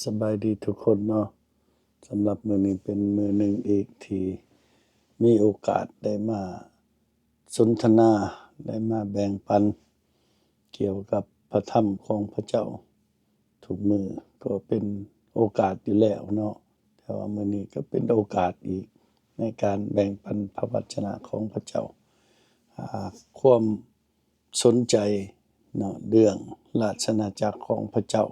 ສະບາຍດີທຸກຄົນເນາະ. ສຳລັບມື້ນີ້ເປັນມື້ໜຶ່ງອີກທີ່ມີໂອກາດໄດ້ມາສົນທະນາ, ໄດ້ມາແບ່ງປັນກ່ຽວກັບພະທຳຂອງພະເຈົ້າ. ທຸກມື້ກໍເປັນໂອກາດຢູ່ແລ້ວເນາະ, ແຕ່ວ່າມື້ນີ້ກໍເປັນໂອກາດອີກໃນການແບ່ງປັນພະວະຈະນະຂອງພະເຈົ້າ. ອາ, ຄວາມ ສົນໃຈເນາະ ເລື່ອງລາຊະອານາຈັກຂອງພະເຈົ້າ.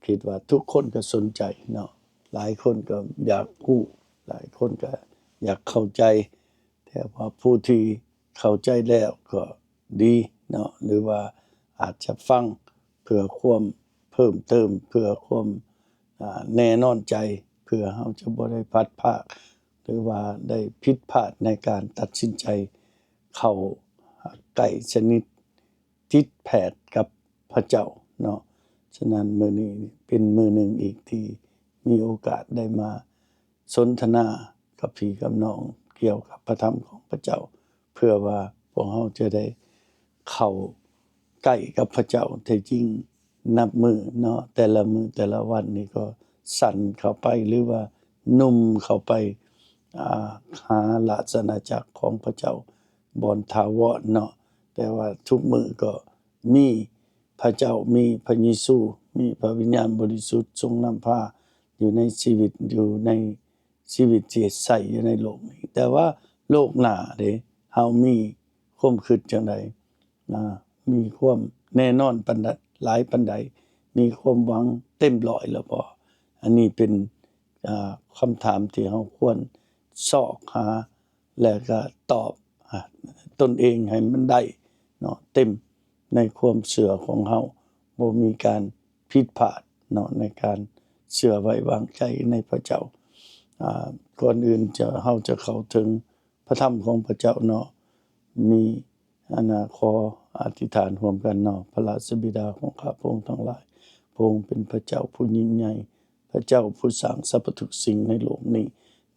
ຄິດວ່າທຸກຄົນກໍສົນໃຈເນາະ, ຫຼາຍຄົນກໍຢາກຮູ້, ຫຼາຍຄົນກໍຢາກເຂົ້າໃຈ. ແຕ່ວ່າຜູ້ທີ່ເຂົ້າໃຈແລ້ວກໍດີເນາະ, ຫຼືວ່າອາດຈະຟັງເພື່ອຄວາມເພີ່ມເຕີມ, ເພື່ອຄວາມ ອາ ແນ່ນອນໃຈ, ເພື່ອເຮົາຈະບໍ່ໄດ້ພັດພາກ ຫຼືວ່າໄດ້ຜິດພາດໃນການຕັດສິນໃຈເຂົ້າໃກ້ສະໜິດ ຕິດແຜດກັບພະເຈົ້າເນາະ. ສະນັ້ນ ມື້ນີ້ເປັນມື້ໜຶ່ງອີກທີ່ມີໂອກາດໄດ້ມາສົນທະນາກັບພີ່ກັບນ້ອງກ່ຽວກັບພະທຳຂອງພະເຈົ້າ, ເພື່ອວ່າພວກເຮົາຈະໄດ້ເຂົ້າໃກ້ກັບພະເຈົ້າ. ແທ້ຈິງ ນັບມື້ເນາະ, ແຕ່ລະມື້ແຕ່ລະວັນນີ້ກໍສັ້ນເຂົ້າໄປ ຫຼືວ່ານຸ່ມເຂົ້າໄປ ອາ ຫາລາຊະອານາຈັກຂອງພະເຈົ້າບ່ອນຖາວອນເນາະ. ແຕ່ວ່າທຸກມື້ກໍມີພະເຈົ້າ, ມີພະເຢຊູ, ມີພະວິນຍານບໍລິສຸດຊົງນຳພາຢູ່ໃນຊີວິດ, ຢູ່ໃນຊີວິດທີ່ໃຊ້ຢູ່ໃນໂລກນີ້. ແຕ່ວ່າໂລກໜ້າເດ, ເຮົາມີຄວາມຄິດຈັ່ງໃດ? ນະ ມີຄວາມແນ່ນອນປານໃດ, ຫຼາຍປານໃດ? ມີຄວາມຫວັງເຕັມຮ້ອຍແລ້ວບໍ່? ອັນນີ້ເປັນ ອາ ຄຳຖາມທີ່ເຮົາຄວນຊອກຫາ ແລະກໍຕອບ ອາ ຕົນເອງໃຫ້ມັນໄດ້ເນາະ ເຕັມໃນຄວາມເຊື່ອຂອງເຮົາ, ບໍ່ມີການຜິດພາດເນາະ ໃນການເຊື່ອໄວ້ວາງໃຈໃນພະເຈົ້າ. ອາ ກ່ອນອື່ນຈະ ເຮົາຈະເຂົ້າເຖິງ ພະທຳຂອງພະເຈົ້າເນາະ, ມີ ອັນນາ ຂໍອະທິຖານຮ່ວມກັນເນາະ. ພະລາຊະບິດາຂອງຂ້າພະອົງທັງຫຼາຍ, ພະອົງເປັນພະເຈົ້າຜູ້ຍິ່ງໃຫຍ່, ພະເຈົ້າຜູ້ສ້າງສັບພະທຸກສິ່ງໃນໂລກນີ້.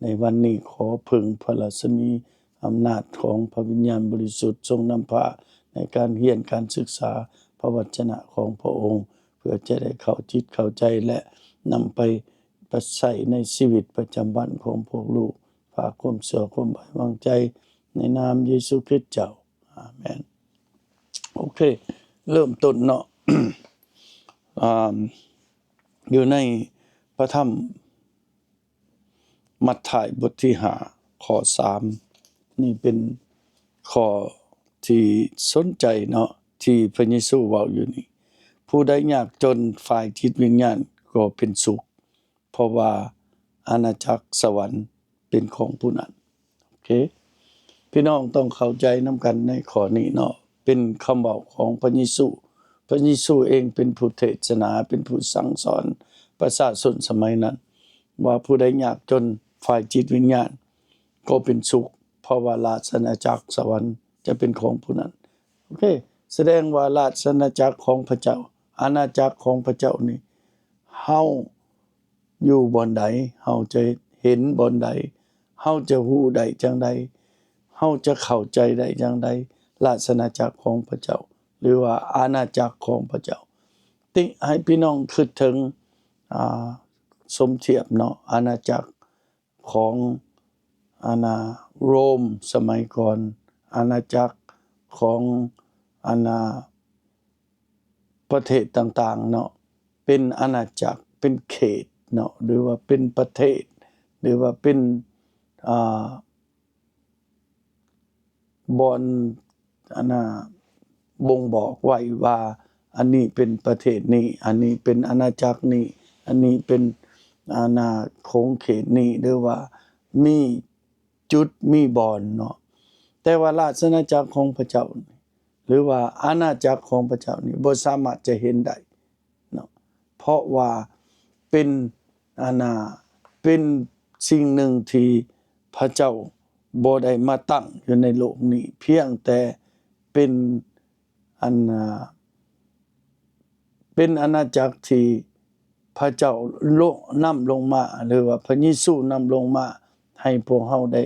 ໃນວັນນີ້ຂໍເພິ່ງພະລາຊະມີອຳນາດຂອງພະວິນຍານບໍລິສຸດຊົງນຳພາ ໃນການຮຽນການສຶກສາພະວັດຈະນະຂອງພະອົງ, ເພື່ອຈະໄດ້ເຂົ້າຈິດເຂົ້າໃຈ ແລະ ນຳໄປປະໃຊ້ໃນຊີວິດປະຈຳວັນຂອງພວກລູກ. ຝາກຄວາມເຊື່ອຄວາມໄວ້ວາງໃຈໃນນາມເຢຊູຄຣິດເຈົ້າ. ອາເມນ. ໂອເຄ, ເລີ່ມຕົ້ນເນາະ. ອາ ຢູ່ໃນພະທຳມັດທາຍບົດທີຫ້າ ຂໍ້ສາມ ນີ້ເປັນຂໍ້ທີ່ສົນໃຈເນາະ ທີ່ພະເຢຊູເວົ້າຢູ່ນີ້, ຜູ້ໃດຍາກຈົນຝ່າຍຈິດວິນຍານກໍເປັນສຸກ ເພາະວ່າອານາຈັກສະຫວັນເປັນຂອງຜູ້ນັ້ນ. ໂອເຄ, ພີ່ນ້ອງຕ້ອງເຂົ້າໃຈນຳກັນໃນຂໍ້ນີ້ເນາະ, ເປັນຄຳເວົ້າຂອງພະເຢຊູ. ພະເຢຊູເອງເປັນຜູ້ເທດສະໜາ, ເປັນຜູ້ສັ່ງສອນປະຊາຊົນສະໄໝນັ້ນ ວ່າຜູ້ໃດຍາກຈົນຝ່າຍຈິດວິນຍານກໍເປັນສຸກ, ເພາະວ່າລາຊະອານາຈັກສະຫວັນຈະເປັນຂອງຜູ້ນັ້ນ. ໂອເຄ, ສະແດງວ່າລາຊະອານາຈັກຂອງພະເຈົ້າ, ອານາຈັກຂອງພະເຈົ້ານີ້ ເຮົາຢູ່ບ່ອນໃດ, ເຮົາຈະເຫັນບ່ອນໃດ, ເຮົາຈະຮູ້ໄດ້ຈັ່ງໃດ, ເຮົາຈະເຂົ້າໃຈໄດ້ຈັ່ງໃດ ລາຊະອານາຈັກຂອງພະເຈົ້າ ຫຼືວ່າອານາຈັກຂອງພະເຈົ້າ? ຕິໃຫ້ພີ່ນ້ອງຄິດເຖິງ ອາ ສົມທຽບເນາະ, ອານາຈັກ ຂອງ ອານາ ໂຣມສະໄໝກ່ອນ, ອານາຈັກຂອງ ອານາ ປະເທດຕ່າງໆເນາະ, ເປັນອານາຈັກ, ເປັນເຂດເນາະ, ຫຼືວ່າເປັນປະເທດ, ຫຼືວ່າເປັນ ອາ ບ່ອນ ອັນນ່າ ບົ່ງບອກໄວ້ວ່າ ອັນນີ້ເປັນປະເທດນີ້, ອັນນີ້ເປັນອານາຈັກນີ້, ອັນນີ້ເປັນອານາຂົງເຂດນີ້ ຫຼືວ່າມີຈຸດ ມີບ່ອນເນາະ. ແຕ່ວ່າລາຊະອານາຈັກຂອງພະເຈົ້າ ຫຼືວ່າອານາຈັກຂອງພະເຈົ້ານີ້ ບໍ່ສາມາດຈະເຫັນໄດ້ ເນາະ, ເພາະວ່າເປັນ ອັນນ່າ ເປັນສິ່ງໜຶ່ງທີ່ພະເຈົ້າບໍ່ໄດ້ມາຕັ້ງຢູ່ໃນໂລກນີ້, ພຽງແຕ່ເປັນ ອັນນ່າ ເປັນອານາຈັກທີ່ພະເຈົ້າລົງ ນຳລົງມາ ຫຼືວ່າພະເຢຊູນຳລົງມາ ໃຫ້ພວກເຮົາໄດ້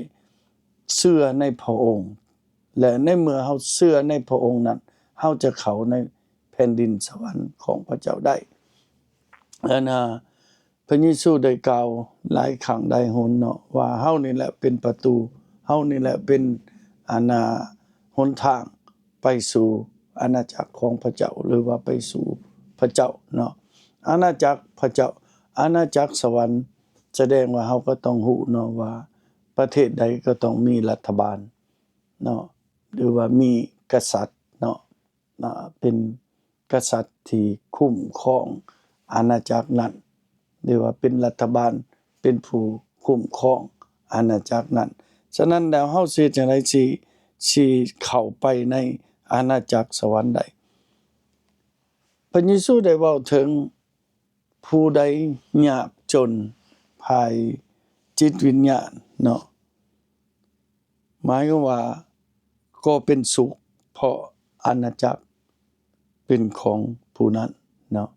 ເຊື່ອໃນພະອົງ. ແລະ ໃນເມື່ອເຮົາເຊື່ອໃນພະອົງນັ້ນ, ເຮົາຈະເຂົ້າໃນແຜ່ນດິນສະຫວັນຂອງພະເຈົ້າໄດ້. ອັນນ່າ ພະເຢຊູໄດ້ກ່າວຫຼາຍຄັ້ງຫຼາຍຫົນເນາະ ວ່າເຮົານີ້ແຫຼະເປັນປະຕູ, ເຮົານີ້ແຫຼະເປັນ ອັນນ່າ ຫົນທາງໄປສູ່ອານາຈັກຂອງພະເຈົ້າ ຫຼືວ່າໄປສູ່ພະເຈົ້າເນາະ. ອານາຈັກພະເຈົ້າ, ອານາຈັກສະຫວັນ ສະແດງວ່າເຮົາກໍຕ້ອງຮູ້ເນາະວ່າ ປະເທດໃດກໍຕ້ອງມີລັດຖະບານເນາະ ຫຼືວ່າມີກະສັດເນາະ. ອ່າ ເປັນກະສັດທີ່ຄຸ້ມຄອງອານາຈັກນັ້ນ ຫຼືວ່າເປັນລັດຖະບານເປັນຜູ້ຄຸ້ມຄອງອານາຈັກນັ້ນ. ສະນັ້ນແລ້ວ ເຮົາຊິເຮັດຈັ່ງໃດຊິ ຊິເຂົ້າໄປໃນອານາຈັກສະຫວັນໄດ້? ພະເຢຊູໄດ້ເວົ້າເຖິງ ຜູ້ໃດຍາກຈົນຝ່າຍຈິດວິນຍານເນາະ, ໝາຍຄວາມວ່າກໍເປັນສຸກ ເພາະອານາຈັກເປັນຂອງຜູ້ນັ້ນເນາະ.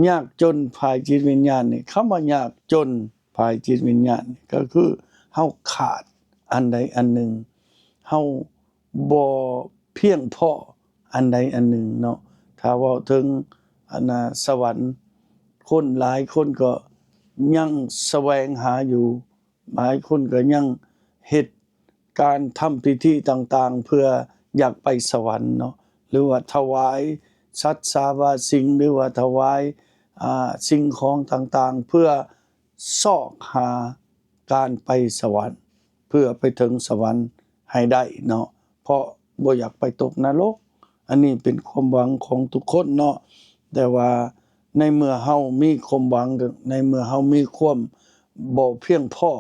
ຍາກຈົນຝ່າຍຈິດວິນຍານນີ້, ຄຳວ່າຍາກຈົນຝ່າຍຈິດວິນຍານນີ້ ກໍຄືເຮົາຂາດອັນໃດອັນໜຶ່ງ, ເຮົາບໍ່ພຽງພໍອັນໃດອັນໜຶ່ງເນາະ. ຖ້າເວົ້າເຖິງ ອັນນ່າ ສະຫວັນ, ຄົນຫຼາຍຄົນກໍຍັງສະແຫວງຫາຢູ່, ຫຼາຍຄົນກໍຍັງເຮັດການທຳພິທີຕ່າງໆ ເພື່ອຢາກໄປສະຫວັນເນາະ ຫຼືວ່າຖວາຍສັດສາວາສິ່ງ ຫຼືວ່າຖວາຍ ອ່າ ສິ່ງຂອງຕ່າງໆ ເພື່ອຊອກຫາການໄປສະຫວັນ, ເພື່ອໄປເຖິງສະຫວັນໃຫ້ໄດ້ເນາະ, ເພາະບໍ່ຢາກໄປຕົກນະລົກ. ອັນນີ້ເປັນຄວາມຫວັງຂອງທຸກຄົນເນາະ, ແຕ່ວ່າໃນເມື່ອເຮົາມີຄວາມຫວັງ, ໃນເມື່ອເຮົາມີຄວາມບໍ່ພຽງພໍ,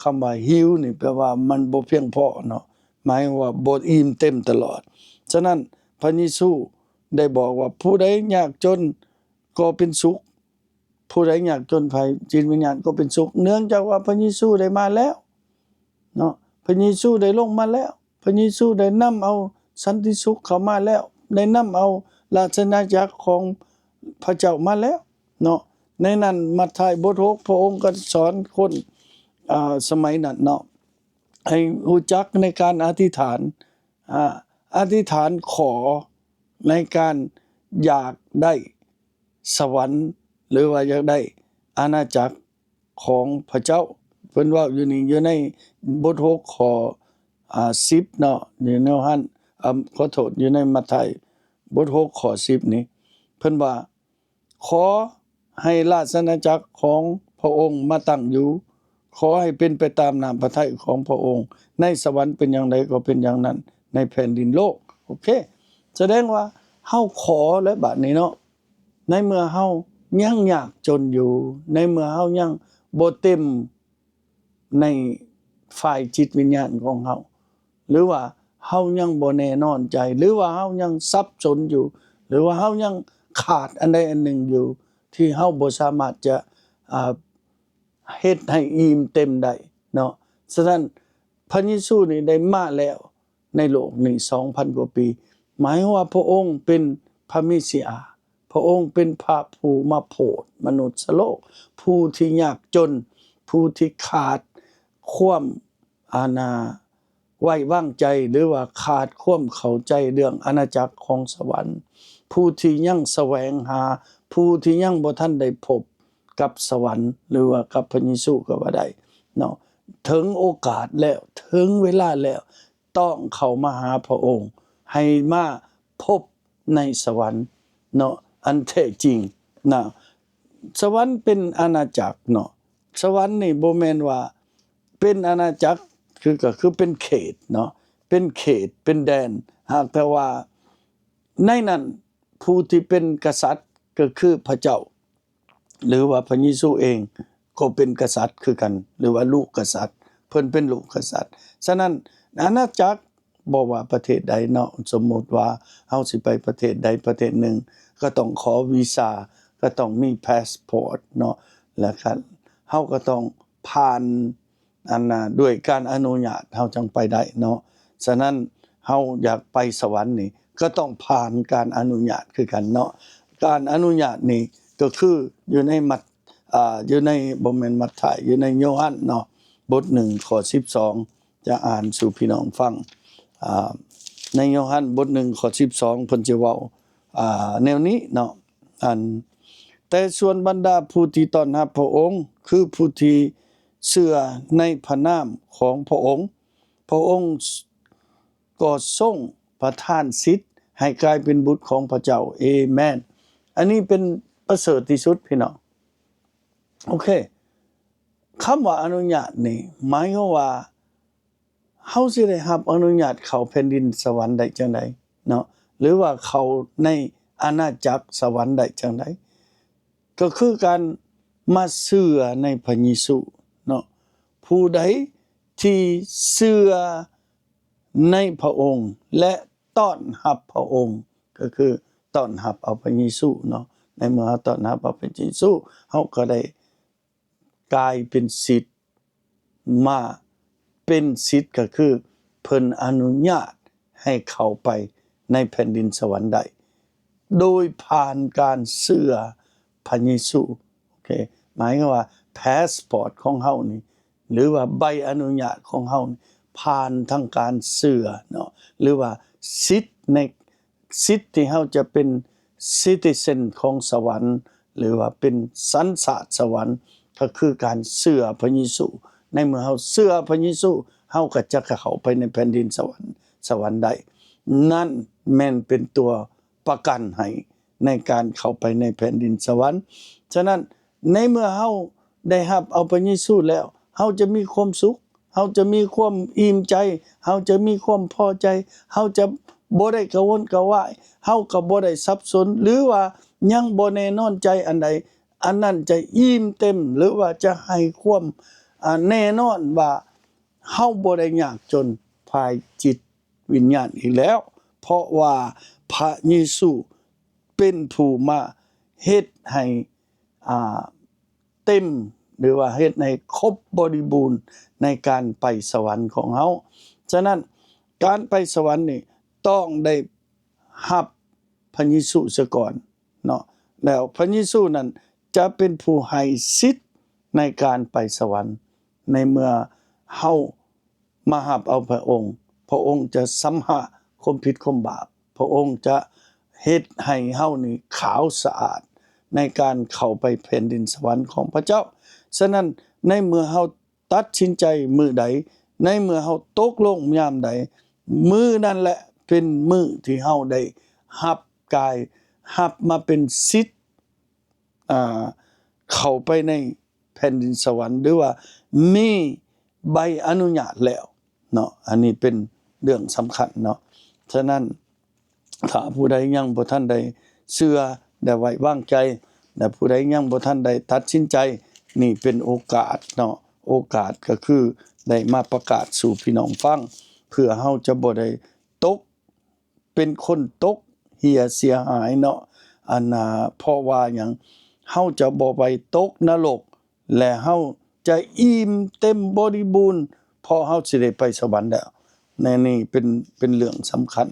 ຄຳວ່າຫິວນີ້ແປວ່າມັນບໍ່ພຽງພໍເນາະ, ໝາຍວ່າບໍ່ອີ່ມເຕັມຕະຫຼອດ. ສະນັ້ນ ພະເຢຊູໄດ້ບອກວ່າ ຜູ້ໃດຍາກຈົນກໍເປັນສຸກ, ຜູ້ໃດຍາກຈົນຝ່າຍຈິດວິນຍານກໍເປັນສຸກ, ເນື່ອງຈາກວ່າພະເຢຊູໄດ້ມາແລ້ວເນາະ, ພະເຢຊູໄດ້ລົງມາແລ້ວ, ພະເຢຊູໄດ້ນຳເອົາສັນຕິສຸກເຂົ້າມາແລ້ວ, ໄດ້ນຳເອົາລາຊະອານາຈັກຂອງພະເຈົ້າມາແລ້ວເນາະ. ໃນນັ້ນ ມັດທາຍບົດຫົກ ພະອົງກໍສອນຄົນ ອ່າ ສະໄໝນັ້ນເນາະ ໃຫ້ຮູ້ຈັກໃນການອະທິຖານ, ອາ ອະທິຖານຂໍໃນການຢາກໄດ້ ສະຫວັນ ຫຼືວ່າຢາກໄດ້ອານາຈັກຂອງພະເຈົ້າ. ເພິ່ນເວົ້າຢູ່ນີ້ ຢູ່ໃນບົດຫົກ ຂໍ້ ອ່າ ສິບເນາະ, ຢູ່ໃນໂຍຮັນ ອາ ຂໍໂທດ, ຢູ່ໃນມັດທາຍບົດຫົກ ຂໍ້ສິບນີ້ ເພິ່ນວ່າ ຂໍໃຫ້ລາຊະອານາຈັກຂອງພະອົງມາຕັ້ງຢູ່, ຂໍໃຫ້ເປັນໄປຕາມນ້ຳພະໄທຂອງພະອົງ ໃນສະຫວັນເປັນຢ່າງໃດກໍເປັນຢ່າງນັ້ນໃນແຜ່ນດິນໂລກ. ໂອເຄ ສະແດງວ່າເຮົາຂໍແລ້ວບາດນີ້ເນາະ, ໃນເມື່ອເຮົາຍັງຍາກຈົນຢູ່, ໃນເມື່ອເຮົາຍັງບໍ່ເຕັມໃນຝ່າຍຈິດວິນຍານຂອງເຮົາ, ຫຼືວ່າເຮົາຍັງບໍ່ແນ່ນອນໃຈ, ຫຼືວ່າເຮົາຍັງສັບສົນຢູ່, ຫຼືວ່າເຮົາຍັງຂາດອັນໃດອັນໜຶ່ງຢູ່ ທີ່ເຮົາບໍ່ສາມາດຈະ ອ່າ ເຮັດໃຫ້ອີ່ມເຕັມໄດ້ເນາະ. ສະນັ້ນ ພະເຢຊູນີ້ໄດ້ມາແລ້ວໃນໂລກນີ້ສອງພັນກວ່າປີ, ໝາຍຄວາມວ່າພະອົງເປັນພະເມຊິອາ, ພະອົງເປັນພະຜູ້ມາໂຜດມະນຸດສະໂລກ, ຜູ້ທີ່ຍາກຈົນ, ຜູ້ທີ່ຂາດຄວາມ ອັນນ່າ ໄວ້ວາງໃຈ ຫຼືວ່າຂາດຄວາມເຂົ້າໃຈເລື່ອງອານາຈັກຂອງສະຫວັນ, ຜູ້ທີ່ຍັງສະແຫວງຫາ, ຜູ້ທີ່ຍັງບໍ່ທັນໄດ້ພົບກັບສະຫວັນ ຫຼືວ່າກັບພະເຢຊູກໍວ່າໄດ້ເນາະ. ເຖິງໂອກາດແລ້ວ, ເຖິງເວລາແລ້ວ, ຕ້ອງເຂົ້າມາຫາພະອົງ, ໃຫ້ມາພົບໃນສະຫວັນເນາະ ອັນແທ້ຈິງນະ. ສະຫວັນເປັນອານາຈັກເນາະ, ສະຫວັນນີ້ບໍ່ແມ່ນວ່າເປັນອານາຈັກ, ຄື ກໍຄືເປັນເຂດເນາະ, ເປັນເຂດ ເປັນແດນ, ຫາກແຕ່ວ່າໃນນັ້ນຜູ້ທີ່ເປັນກະສັດກໍຄືພະເຈົ້າ ຫຼືວ່າພະເຢຊູເອງກໍເປັນກະສັດຄືກັນ ຫຼືວ່າລູກກະສັດ, ເພິ່ນເປັນລູກກະສັດ. ສະນັ້ນ ອານາຈັກ ບໍ່ວ່າປະເທດໃດເນາະ, ສົມມຸດວ່າເຮົາຊິໄປປະເທດໃດປະເທດໜຶ່ງ ກໍຕ້ອງຂໍວີຊາ, ກໍຕ້ອງມີພາສປອດເນາະ, ແລ້ວກໍເຮົາກໍຕ້ອງຜ່ານ ອັນນ່າ ດ້ວຍການອະນຸຍາດເຮົາຈັ່ງໄປໄດ້ເນາະ. ສະນັ້ນ ເຮົາຢາກໄປສະຫວັນນີ້ ກໍຕ້ອງຜ່ານການອະນຸຍາດຄືກັນເນາະ. ການອະນຸຍາດນີ້ກໍຄືຢູ່ໃນມັດ ອ່າ ຢູ່ໃນ ບໍ່ແມ່ນມັດທາຍ, ຢູ່ໃນໂຍຮັນເນາະ ບົດໜຶ່ງ ຂໍ້ສິບສອງ ຈະອ່ານສູ່ພີ່ນ້ອງຟັງ. ອ່າ ໃນໂຍຮັນບົດໜຶ່ງ ຂໍ້ສິບສອງ ເພິ່ນຈະເວົ້າ ອ່າ ແນວນີ້ເນາະ, ອັນ ແຕ່ສ່ວນບັນດາຜູ້ທີ່ຕ້ອນຮັບພະອົງ ຄືຜູ້ທີ່ເຊື່ອໃນພະນາມຂອງພະອົງ ພະອົງກໍຊົງປະທານສິດໃຫ້ກາຍເປັນບຸດຂອງພະເຈົ້າ. ເອແມນ. ອັນນີ້ເປັນປະເສີດທີ່ສຸດ ພີ່ນ້ອງ. ໂອເຄ. ຄຳວ່າອະນຸຍາດນີ້ ໝາຍຄວາມວ່າ ເຮົາຊິໄດ້ຮັບອະນຸຍາດເຂົ້າແຜ່ນດິນສະຫວັນໄດ້ຈັ່ງໃດເນາະ ຫຼືວ່າເຂົ້າໃນອານາຈັກສະຫວັນໄດ້ຈັ່ງໃດ? ກໍຄືການມາເຊື່ອໃນພະເຢຊູເນາະ. ຜູ້ໃດທີ່ເຊື່ອໃນພະອົງ ແລະ ຕ້ອນຮັບພະອົງ ກໍຄືຕ້ອນຮັບເອົາພະເຢຊູເນາະ. ໃນເມື່ອເຮົາຕ້ອນຮັບເອົາພະເຢຊູ ເຮົາກໍໄດ້ ກາຍເປັນສິດ ມາເປັນສິດ ກໍຄືເພິ່ນອະນຸຍາດໃຫ້ເຂົ້າໄປໃນແຜ່ນດິນສະຫວັນໄດ້ ໂດຍຜ່ານການເຊື່ອພະເຢຊູ. ໂອເຄ. ໝາຍຄວາມວ່າ ພາສປອດຂອງເຮົານີ້ ຫຼືວ່າໃບອະນຸຍາດຂອງເຮົານີ້ ຜ່ານທາງການເຊື່ອເນາະ ຫຼືວ່າສິດໃນ ສິດທີ່ເຮົາຈະເປັນ citizen ຂອງສະຫວັນ ຫຼືວ່າເປັນສັນຊາດສະຫວັນ ກໍຄືການເຊື່ອພະເຢຊູ. ໃນເມື່ອເຮົາເຊື່ອພະເຢຊູ ເຮົາກໍຈະເຂົ້າໄປໃນແຜ່ນດິນສະຫວັນ ສະຫວັນໄດ້. ນັ້ນແມ່ນເປັນຕົວປະກັນໃຫ້ໃນການເຂົ້າໄປໃນແຜ່ນດິນສະຫວັນ. ສະນັ້ນ ໃນເມື່ອເຮົາໄດ້ຮັບເອົາພະເຢຊູແລ້ວ ເຮົາຈະມີຄວາມສຸກ ເຮົາຈະມີຄວາມອີ່ມໃຈ ເຮົາຈະມີຄວາມພໍໃຈ ເຮົາຈະບໍ່ໄດ້ກະວົນກະວາຍ ເຮົາກໍບໍ່ໄດ້ສັບສົນ ຫຼືວ່າຍັງບໍ່ແນ່ນອນໃຈອັນໃດ ອັນນັ້ນຈະອີ່ມເຕັມ ຫຼືວ່າຈະໃຫ້ຄວາມ ອາ ແນ່ນອນວ່າເຮົາບໍ່ໄດ້ຍາກຈົນຝ່າຍຈິດວິນຍານອີກແລ້ວ ເພາະວ່າພະເຢຊູເປັນຜູ້ມາເຮັດໃຫ້ ອາ ເຕັມ ຫຼືວ່າເຮັດໃຫ້ຄົບບໍລິບູນໃນການໄປສະຫວັນຂອງເຮົາ. ສະນັ້ນ ການໄປສະຫວັນນີ້ຕ້ອງໄດ້ຮັບພະເຢຊູສະກ່ອນເນາະ ແລ້ວພະເຢຊູນັ້ນຈະເປັນຜູ້ໃຫ້ສິດໃນການໄປສະຫວັນ. ໃນເມື່ອເຮົາ ມາຮັບເອົາພະອົງ, ພະອົງຈະຊຳຮະຄວາມຜິດຄວາມບາບ, ພະອົງຈະເຮັດໃຫ້ເຮົານີ້ຂາວສະອາດໃນການເຂົ້າໄປແຜ່ນດິນສະຫວັນຂອງພະເຈົ້າ. ສະນັ້ນ ໃນເມື່ອເຮົາຕັດສິນໃຈມື້ໃດ, ໃນເມື່ອເຮົາຕົກລົງຍາມໃດ, ມື້ນັ້ນແຫຼະເປັນມື້ທີ່ເຮົາໄດ້ຮັບກາຍ, ຮັບມາເປັນສິດ ອ່າ ເຂົ້າໄປໃນແຜ່ນດິນສະຫວັນ ຫຼືວ່າມີໃບອະນຸຍາດແລ້ວເນາະ. ອັນນີ້ເປັນເລື່ອງສຳຄັນເນາະ. ສະນັ້ນ ຖ້າຜູ້ໃດຍັງບໍ່ທັນໄດ້ເຊື່ອ ແລະ ໄວ້ວາງໃຈ ແລະ ຜູ້ໃດຍັງບໍ່ທັນໄດ້ຕັດສິນໃຈ, ນີ້ເປັນໂອກາດເນາະ. ໂອກາດກໍຄືໄດ້ມາປະກາດສູ່ພີ່ນ້ອງຟັງ ເພື່ອເຮົາຈະບໍ່ໄດ້ຕົກ ເປັນຄົນຕົກເຫ່ຍເສຍຫາຍເນາະ. ອັນນ່າ ເພາະວ່າຫຍັງ? ເຮົາຈະບໍ່ໄປຕົກນະລົກ ແລະ ເຮົາຈະອີ່ມເຕັມບໍລິບູນ ເພາະເຮົາຊິໄດ້ໄປສະຫວັນແລ້ວ. ໃນນີ້ເປັນ ເປັນເລື່ອງສຳຄັນ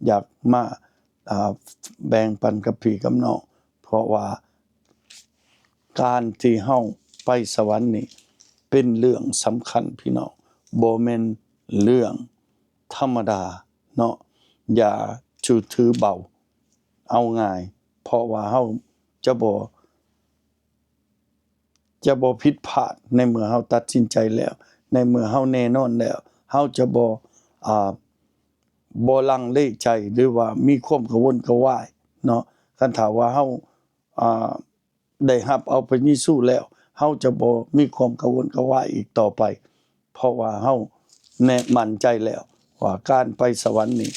ຢາກມາ ອ່າ ແບ່ງປັນກັບພີ່ກັບນ້ອງ ເພາະວ່າ ການທີ່ເຮົາໄປສະຫວັນນີ້ເປັນເລື່ອງສຳຄັນພີ່ນ້ອງ, ບໍ່ແມ່ນເລື່ອງທຳມະດາເນາະ. ຢ່າຖືຖືເບົາເອົາງ່າຍ, ເພາະວ່າເຮົາຈະບໍ່ ຈະບໍ່ຜິດພາດ ໃນເມື່ອເຮົາຕັດສິນໃຈແລ້ວ, ໃນເມື່ອເຮົາແນ່ນອນແລ້ວ, ເຮົາຈະບໍ່ ອ່າ ບໍ່ລັງເລໃຈ ຫຼືວ່າມີຄວາມກະວົນກະວາຍເນາະ. ຄັນຖ້າວ່າເຮົາ ອ່າ ໄດ້ຮັບເອົາພະເຢຊູແລ້ວ, ເຮົາຈະບໍ່ມີຄວາມກະວົນກະວາຍອີກຕໍ່ໄປ, ເພາະວ່າເຮົາແນ່ ໝັ້ນໃຈແລ້ວວ່າການໄປສະຫວັນນີ້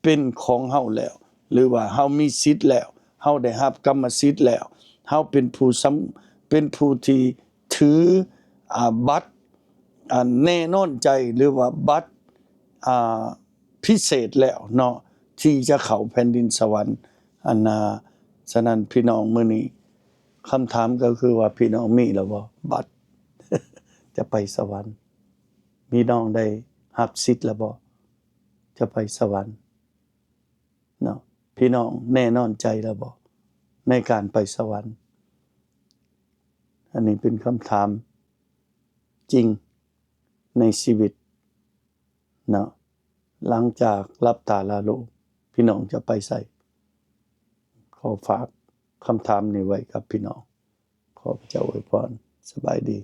ເປັນຂອງເຮົາແລ້ວ ຫຼືວ່າເຮົາມີສິດແລ້ວ, ເຮົາໄດ້ຮັບກຳມະສິດແລ້ວ, ເຮົາເປັນຜູ້ສຳ ເປັນຜູ້ທີ່ຖື ອ່າ ບັດ ອັນແນ່ນອນໃຈ ຫຼືວ່າບັດ ອ່າ ພິເສດແລ້ວເນາະ ທີ່ຈະເຂົ້າແຜ່ນດິນສະຫວັນ. ອັນນ່າ ສະນັ້ນ ພີ່ນ້ອງ ມື້ນີ້ຄຳຖາມກໍຄືວ່າ ພີ່ນ້ອງມີແລ້ວບໍ່ ບັດຈະໄປສະຫວັນ? ພີ່ນ້ອງໄດ້ຮັບສິດແລ້ວບໍ່ ຈະໄປສະຫວັນເນາະ? ພີ່ນ້ອງແນ່ນອນໃຈແລ້ວບໍ່ ໃນການໄປສະຫວັນ? ອັນນີ້ເປັນຄຳຖາມຈິງໃນຊີວິດເນາະ. ຫຼັງຈາກຫຼັບຕາລາໂລກ ພີ່ນ້ອງຈະໄປໃສ? ຂໍຝາກ ຄຳຖາມນີ້ໄວ້ກັບພີ່ນ້ອງ. ຂໍພະເຈົ້າອວຍພອນ. ສະບາຍດີ.